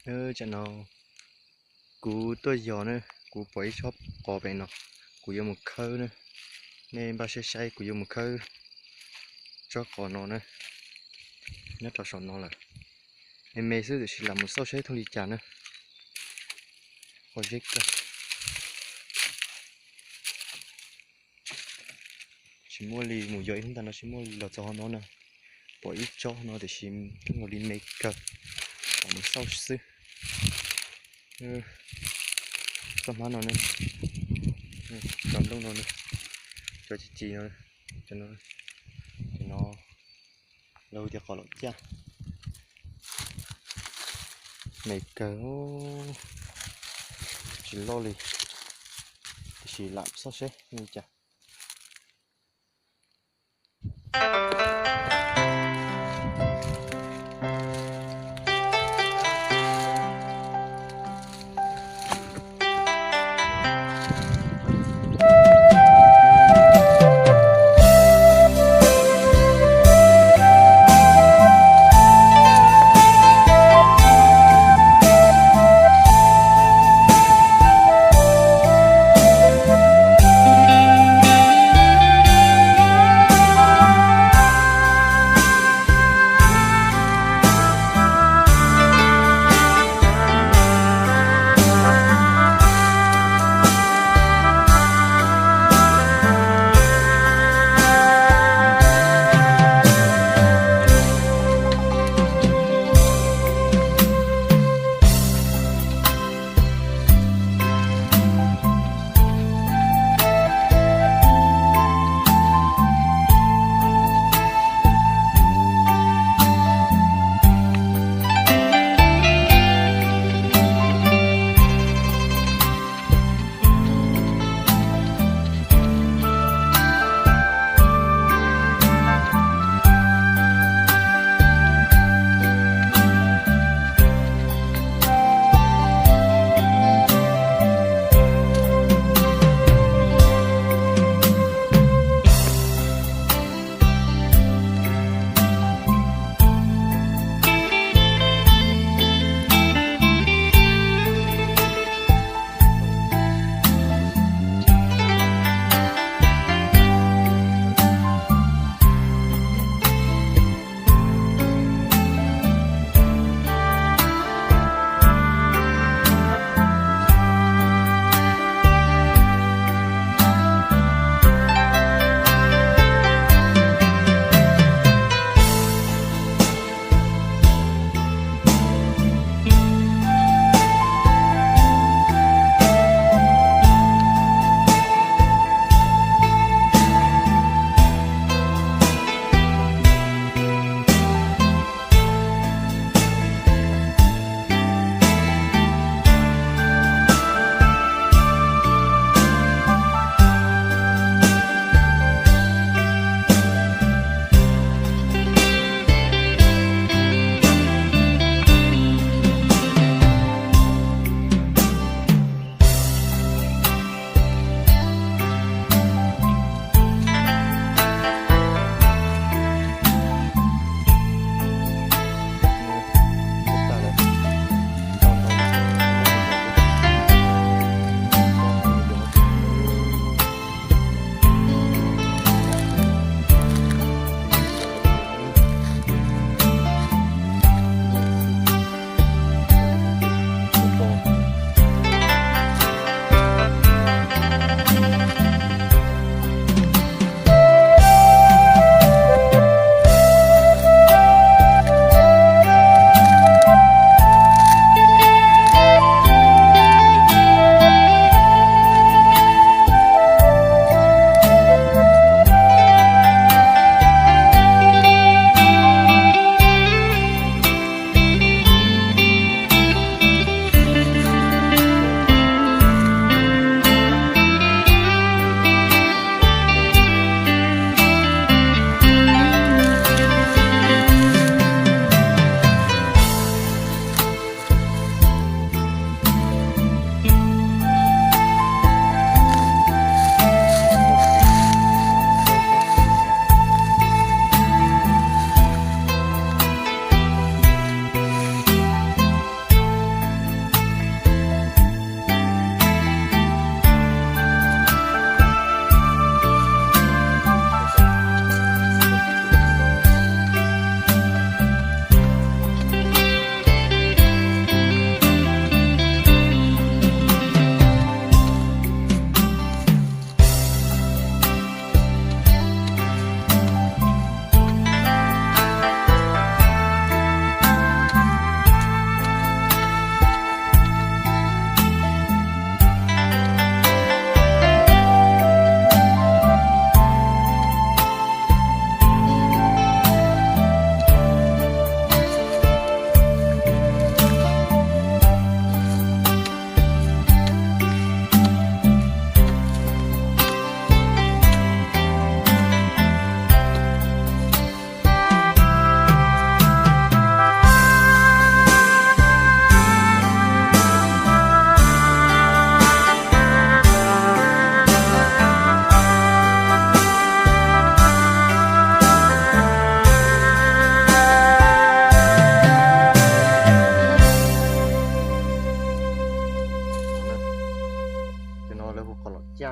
Tam no kuv tuaj yos na, kuv pom ib tsob qos pem no, kuv yuav mus khawb na. Nej npaj siab saib, kuv yuav mus khawb tsob qos no na, nyob rau saum no lawm. Me me xwb tiam sis lam mus xauj saib thooj li cas na. Qos zeb kawg. Tsis muaj li, mus yos ib hnub ntag no tsis muaj li, los txog hauv no na, pom ib tsob no tiam sis thooj li me kawg, lam mus xauj xwb. Txoj hmab no na, cov nplooj no na, cov ci ci no, cov no lawv hu tias qos laum caj. Me kawg, tsis loj li, tiam sis lam xauj seb li cas.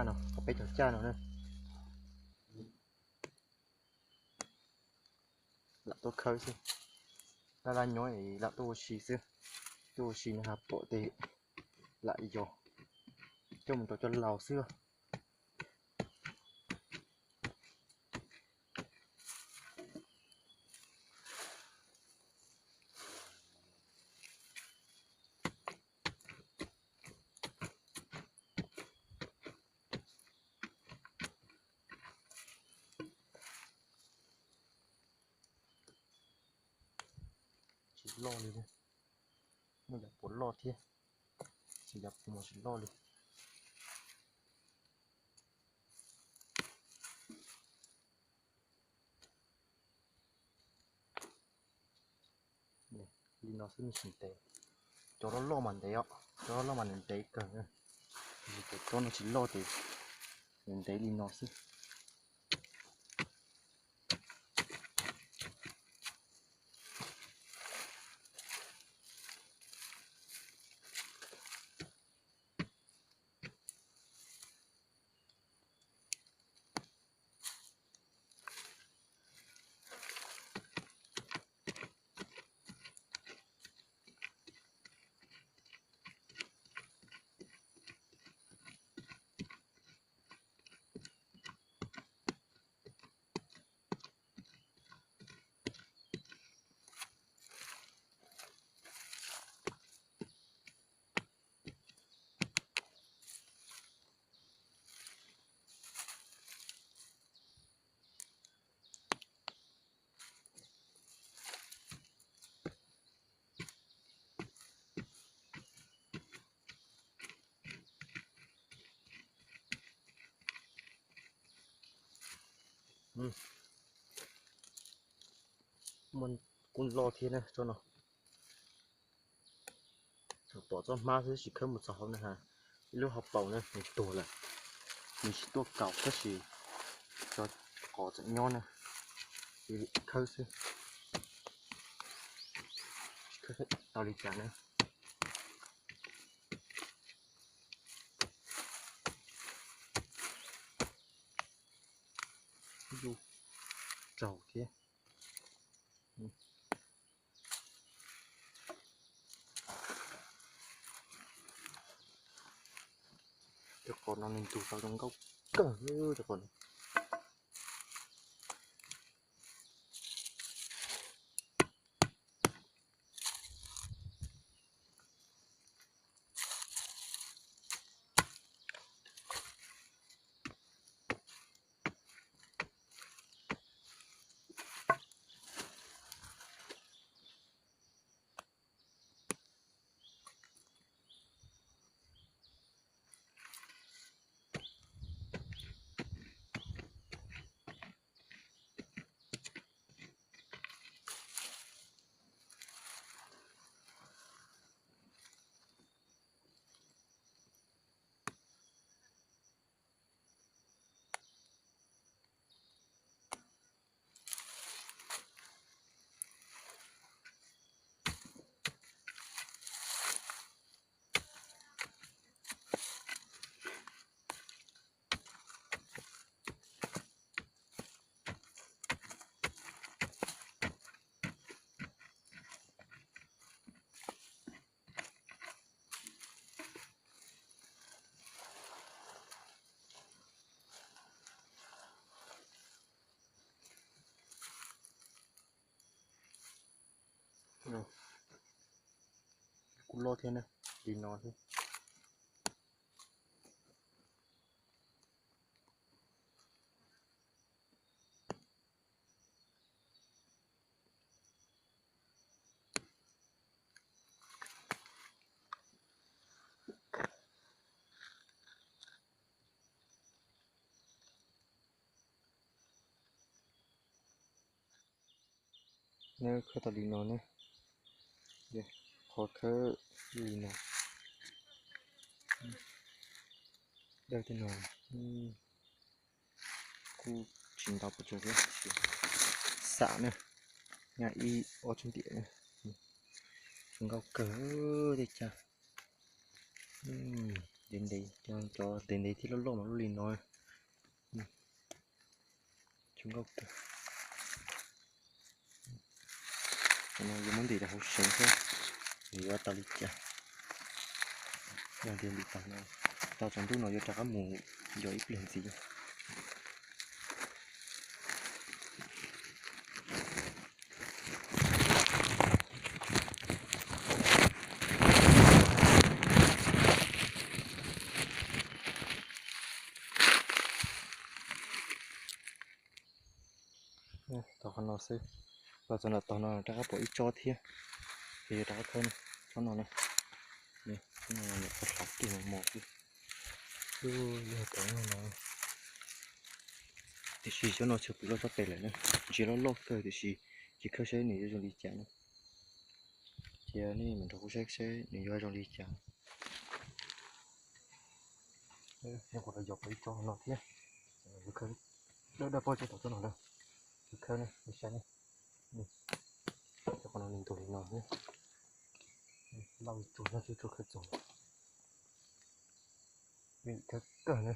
Caj no, peb cov caj no na. Lam tuaj khawb xwb, laj laj nyob es lam tuaj ua si xwb. Tuaj ua si no ho pom tes lam yos coj mus rau cov laus xwb. Tsis loj li, muaj yav puas loj thiab, tsis yav puas mas tsis loj li. Li no xwb nws tsis ntev, cov loj loj mas ntev os, cov loj loj mas nws ntev kawg. Cov no tsis loj ces nws ntev li no xwb. Kuj loj thiab na tsob no. Thaum pom tsob hmab xwb tsis khawb mus txog hauv na ha. Ib lub hauv paus na nws tuag lawm, nws tsis tuaj kaus tab sis cov qos tseem nyob na, khawb xwb, tsis khawb tau li cas na. Ib lub raug thiab. Cov qos no nws ntug tau zoo nkauj kawg cov qos no. Kuj loj thiab na, li no thiab. Neb khawb tau li no ne, qhov khawb li no, dawb tej no kuj tsis ntau pes tsawg thiab, xam na, nyaj ib ob tsob ntiam na, zoo nkauj kawg tej cag. Ntev ntev, cov ntev ntev thiab loj loj mas lub li no. Cov no yuav muab ntim rau hauv sev xwb, nws yuav tau li cas. Yog tias ntim tau no, tau tsaus ntuj no yuav rov qab mus yos ib pliag ntxiv. Tau qhov no xwb, los txog nram tog no rov qab pom ib tsob thiab, ces yuav rov qab khawb tsob no na. Tsob no nyuam qhuav hlav kiag mos mos xwb. Yog tau no, tiam sis tsob no tshwm pw loj tsob tes lawm na, ntsia loj loj kawg tiam sis tsis khawb saib nws yuav zoo li cas na. Cia nej mam nrog kuv saib saib nws yuav zoo li cas. Kuv los yos pom ib tsob no thiab, dawb dawb pob tsob tom tsob no na, kuv khawb nej saib. Cov qhov no nws ntug li no thiab, lauj tsuag no tsuag khawb txog, vim khawb kawg na.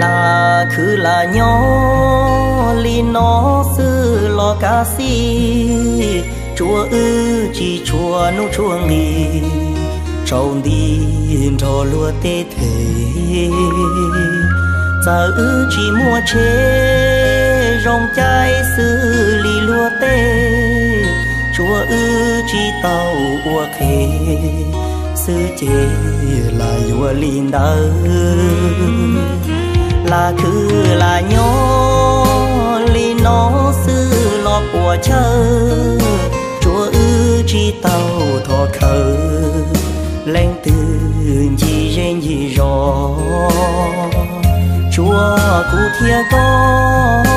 Lam khwv lam nyob li no xwb los kav xij, tsuav wb tsis tshua hnub tshua nqi, tsaus nti nrog luag tej them. Txawm wb tsis muaj tsheb zoo caij xws li luag tej, tsuav wb tsis tau ua qhev xwb ces lam yuav li ntawd. Lam khwv lam nyob li no xwb los puas chawj, tsuav wb tsis tau thov khawv leej twg ncig zej ncig zos. Tsuav kuv thiab koj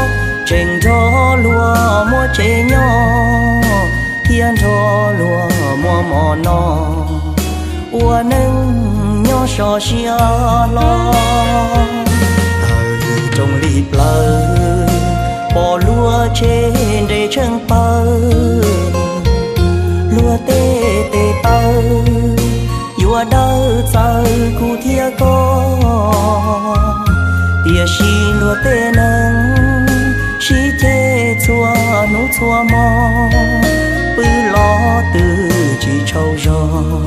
tseem nrog luag muaj tsev nyob, thiab nrog luag muaj mov noj, ua neej nyob so siab hlo. Taws rooj li plawv, pom luag tsheb nres tsheej pawg, luag tej tes taw yuav dawb txawv kuv thiab koj. Tiam sis luag tej neeg sib ceg txhua hnub txhua hmo, pw los twb tsis tsaug zog,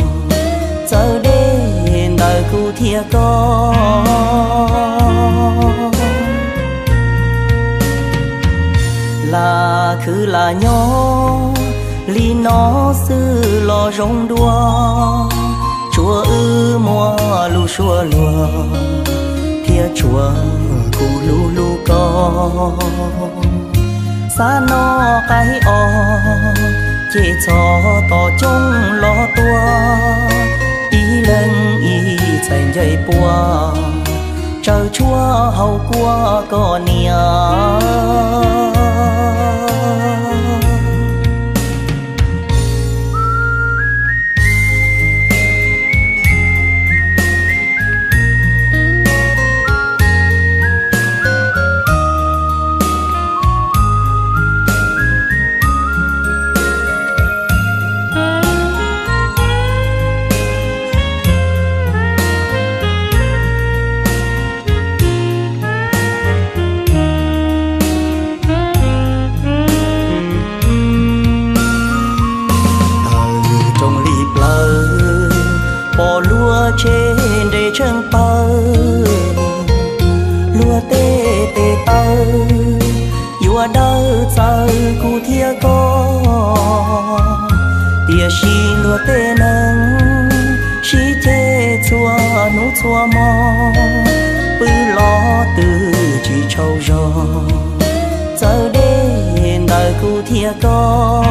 txawv deb ntawm kuv thiab koj. Lam khwv lam nyob li no xwb los zoo dua, tsuav wb muaj lus suab luag, thiab tsuav kuv hlub hlub koj. Xav noj qaib os, ces txhob tos coob los tua, ib leeg ib txhais ncaws pua, tsaws tshuaj haus kua koj niam. Taws rooj li plawv, pom luag tsheb nres tsheej pawg, luag tej tes taw yuav dawb txawv kuv thiab koj. Tiam sis luag tej neeg sib ceg txhua hnub txhua hmo, pw los twb tsis tsaug zog, txawv deb ntawm Kuv thiab koj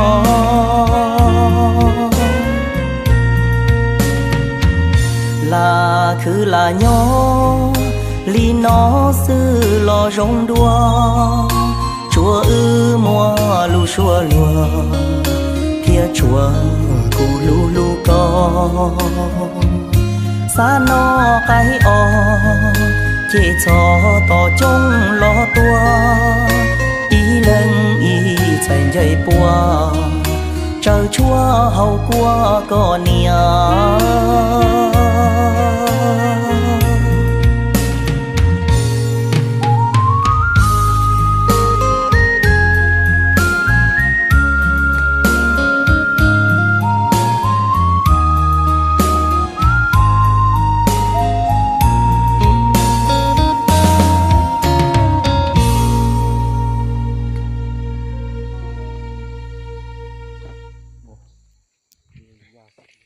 lam khwv lam nyob li no xwb los zoo dua, tsuav wb muaj lus suab luag thiab tsuav kuv hlub hlub koj. Xav noj qaib os, ces txhob tos coob los tua, ib leeg ib txhais ncaig pua, tsaws tshuaj haus kua koj niam.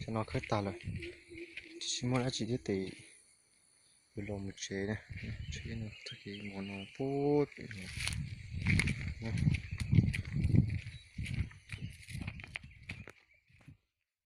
Tam no khawb tag lawm, tsis muaj dab tsi thiab tes yuav los mus tsev na. Tsheb no tag kis mov no puag pem no.